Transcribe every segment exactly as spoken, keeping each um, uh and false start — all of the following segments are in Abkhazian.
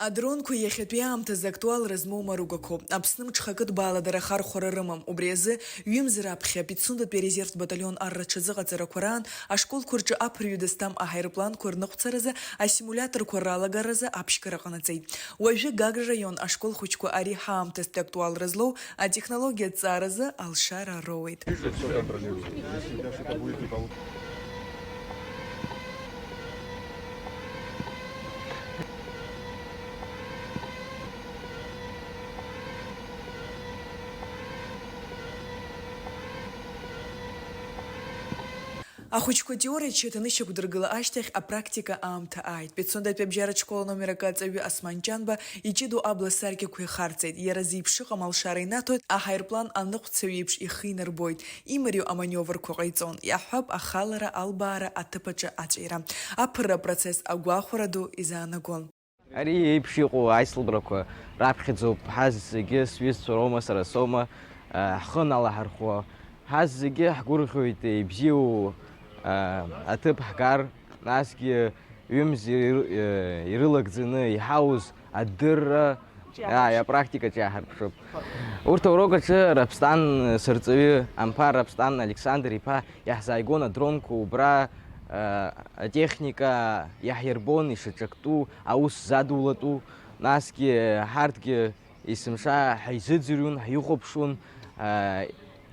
Адронқәа иахьатәи аамҭазы актуалра змоу маругақәоуп. Аԥсны мҽхакы ҭбаала дара ахархәара рымам. Убри азы, ҩымз раԥхьа Пицундатәи арезервтә баталион арра ҽазыҟаҵарақәа раан ашколқәа рҿы аԥырҩы дызҭам аҳаирпланқәа рныҟәцаразы асимуляторқәа ралагаразы аԥшьгара ҟанаҵеит. Уажәы Гагра раион ашкол хәыҷқәа ари ҳаамҭазтәи актуалра злоу атехнологиа аҭҵааразы алшара роуеит. Ахәыҷқәа атеориа чаҭаны ишьақәдыргыла ашьҭахь апрактика аамҭа ааит. Пицундатәи абжьаратә школа номер акы аҵаҩы Осман Ҷанба иҷыдоу абла асаркьақәа ихарҵеит. Иара зеиԥшыҟам алшара инаҭоит аҳаирплан аныҟәцаҩ еиԥш ихы инарбоит. Имариоу аманиоврқәа ҟаиҵон, иаҳҳәап, ахалара, албаара, аҭыԥ аҿы аҵәира. Аԥырра апроцесс агәахәара ду изаанагон. Ари еиԥш иҟоу аицлабрақәа раԥхьаӡоуп, ҳазегьы сҩызцәа роума, сара соума, а, ҳхы аналаҳархәо. Ҳазегьы ҳгәырӷьоит ибзиоу, а, аҭыԥ ҳгар, насгьы ҩымз ир-, э, ирылагӡаны иҳауз адырра, ааи, апрактикаҿ иааҳарԥшып. Урҭ аурок аҿы Раԥсҭан сырҵаҩы Амԥар Раԥсҭан Александр-иԥа иаҳзааигон адронқәа убра, э, атехника иаҳирбон ишаҿактәу, аус задулатәу, насгьы ҳарҭгьы есымша ҳаизыӡырҩуан, ҳихәаԥшуан, э,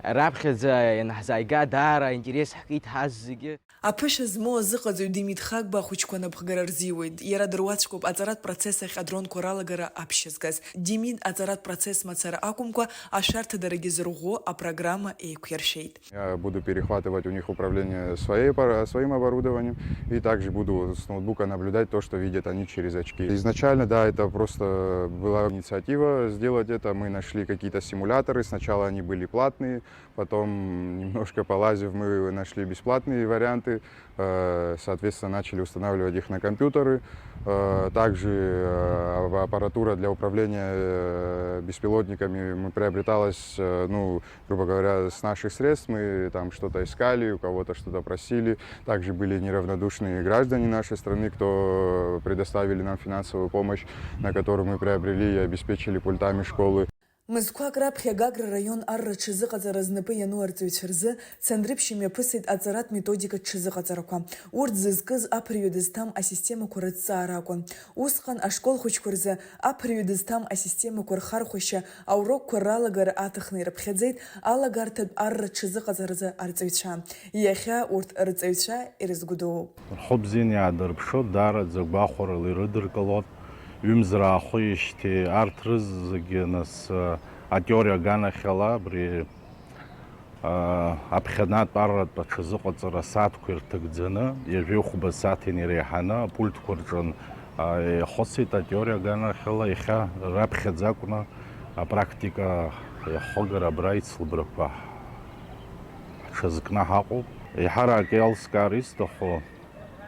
раԥхьаӡа ианаҳзааига даара аинтерес ҳкит ҳазегьы. Аԥышәа змоу азыҟаҵаҩ Демид Хагба ахәыҷқәа анапхгара рзиуеит. Иара дыруаӡәкуп аҵаратә процесс ахь адронқәа ралагара аԥшьызгаз. Демид аҵаратә процесс мацара акәымкәа, ашәарҭадарагьы зырӷәӷәо апрограмма еиқәиршәеит. Я буду перехватывать у них управление своей пар-, своим оборудованием и также буду с ноутбука наблюдать то, что видят они через очки. Изначально, да, это просто была инициатива сделать это. Мы нашли какие-то симуляторы. Сначала они были платные, потом, немножко полазив, мы нашли бесплатные варианты. Э, соответственно, начали устанавливать их на компьютеры. Э, также, э, ап-, аппаратура для управления, э, беспилотниками мы приобреталась, э, ну, грубо говоря, с наших средств. Мы там что-то искали, у кого-то что-то просили. Также были неравнодушные граждане нашей страны, кто предоставили нам финансовую помощь, на которую мы приобрели и обеспечили пультами школы. Мызқәак раԥхьа Гагра раион арра ҽазыҟаҵара знапы иану арҵаҩцәа рзы Цандрыԥшь имҩаԥысит аҵаратә методикатә ҽазыҟаҵарақәа. Урҭ зызкыз аԥырҩы дызҭам асистемақәа рыҭҵаара акәын. Усҟан ашкол хәыҷқәа рзы аԥырҩы дызҭам асистемақәа рхархәашьа аурокқәа ралагара аҭахны ирыԥхьаӡеит алагарҭатә арра ҽазыҟаҵаразы арҵаҩцәа. Иахьа урҭ рҵаҩцәа ирызгәыдууп. Рхәы бзианы иаадырԥшуеит, даараӡа гәахәарыла ирыдыркылоит. Ҩымз раахәеижьҭеи арҭ рызегьы нас, а, атеориа аганахьала абри, а, аԥхьанатә арратә аҽазыҟаҵара асааҭқәа ирҭагӡаны, ҩажәи хәба сааҭ инареиҳаны апультқәа рҿы, а, ихысит атеориа аганахьала, иахьа раԥхьаӡа акәны апрактика иахыгара абра ицлабрақәа ҳҽазкны ҳаҟоуп. Еиҳарак еилыскаар исҭаху,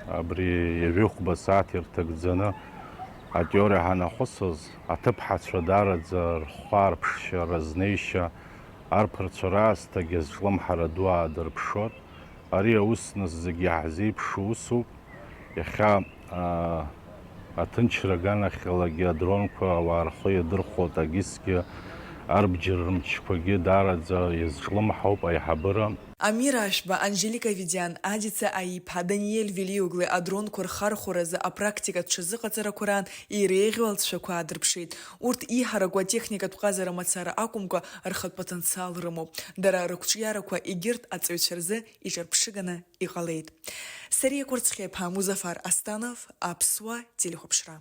абри ҩажәи хәба сааҭ ирҭагӡаны атеориа ҳанахысыз, аҭыԥҳацәа даараӡа рхәы аарԥшшьа, разнеишьа, арԥарцәа раасҭагьы азҿлымҳара ду аадырԥшуан. Ари аус нас зегьы иаҳзеиԥшу усуп. Иахьа, аа, аҭынчра аганахьалагьы адронқәа ауаа рхы иадырхәоит, агьысгьы арбџьар рымчқәагьы даараӡа иазҿлымҳауп аиҳабыра. Амира Ашәба, Анжелика Авидиан, Адица Аиԥа, Даниель Велиоглы адронқәа рхархәаразы апрактикатә ҽазыҟаҵарақәа раан иреиӷьу алҵшәақәа аадырԥшит. Урҭ ииҳараку атехникатә ҟазара мацара акәымкәа, рхатә потенциал рымоуп. Дара рықәҿиарақәа егьырҭ аҵаҩцәа рзы иҿырԥшыганы иҟалеит. Сариа Кәырцхиаԥа, Музафар Астанов, Аԥсуа телехәаԥшра.